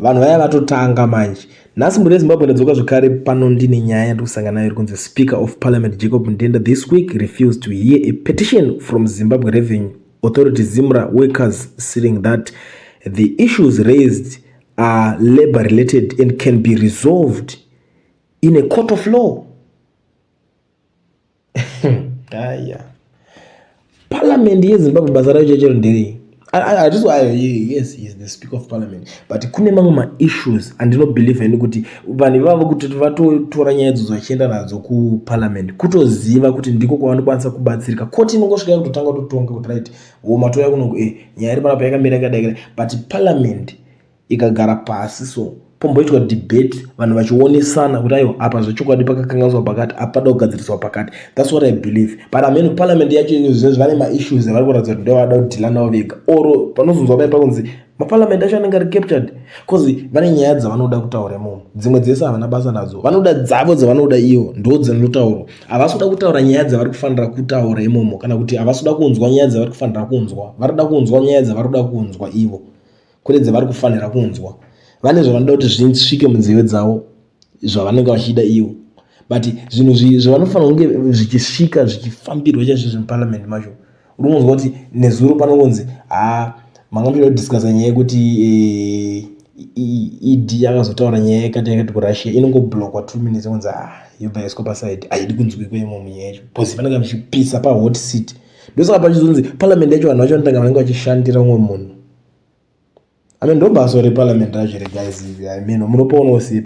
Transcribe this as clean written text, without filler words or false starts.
Vanhu vaya vatotanga manje. Nhasi mhuri yeZimbabwe ndadzoka zvekare pano ndine nyaya yandiri kusangana nayo iri kunzi Speaker of Parliament Jacob Mudenda this week refused to hear a petition from Zimbabwe Revenue Authority ZIMRA workers saying that the issues raised are labor related and can be resolved in a court of law. Aya, Parliament yeZimbabwe basa rayo chaichero nderei? Hatisi, yes, he is the Speaker of Parliament, but kune mamwe maissues andinobelieve ini kuti vanhu ivavo kuti vatotora nyaya idzodzo vachienda nadzo kuparliament, kutoziva kuti ndiko kwavanokwanisa kubatsirika. Koti inongosvika kutotanga kutotonga kuti right, wo matoya kunoku, nyaya iri panapa yakamira yakadai. But parliament ikagara pasi, so pomboitwa debate, vanhu vachionesana kuti aiwa, apa zvechokwadi pakakanganiswa pakati, apa pada kugadziriswa pakati. That's what I believe. But amene parliament yacho izvezvi vane maissues avari kuratidza kuti ndovada kudeala navo vega, or panozonzwa pai pakunzi maparliament acho anenge ari captured because vane nyaya dzavanoda kutaura imomo. Dzimwe dzese havana basa nadzo, vanoda dzavo dzavanoda ivo, ndo dzinotaurwa. Havasi kuda kutaura nyaya dzavari kufanira kutaura imomo, kana kuti havasi kuda kunzwa nyaya dzavari kufanira kunzwa. Vari kuda kunzwa nyaya dzavari kuda kunzwa ivo, kwete dzavari kufanira kunzwa. Vane zvavanoda kuti zvisvike munzeve dzavo, zvavanenge vachida ivo, but zvinhu zvavanofanira kunge zvichisvika, zvichifambirwa chaizvo muparliament macho. Uri kunzwa kuti nezuro panongonzi, ha, manga muchida kudiscussa nyaya yekuti ED akazotaura nyaya yakati yakati kuRussia, inongoblockwa 2 minutes, kunzi ah, yobva yaiswa paside, haidi kunzwikwa imomo nyaya yacho because vanenge vachipisa pahot seat. Ndosaka pachizonzi parliament yacho vanhu vacho vanotanga vanenge vachishandira umwe munhu. I mean, ndo basa reparliament racho re, guys. I mean, munopaonawo sei?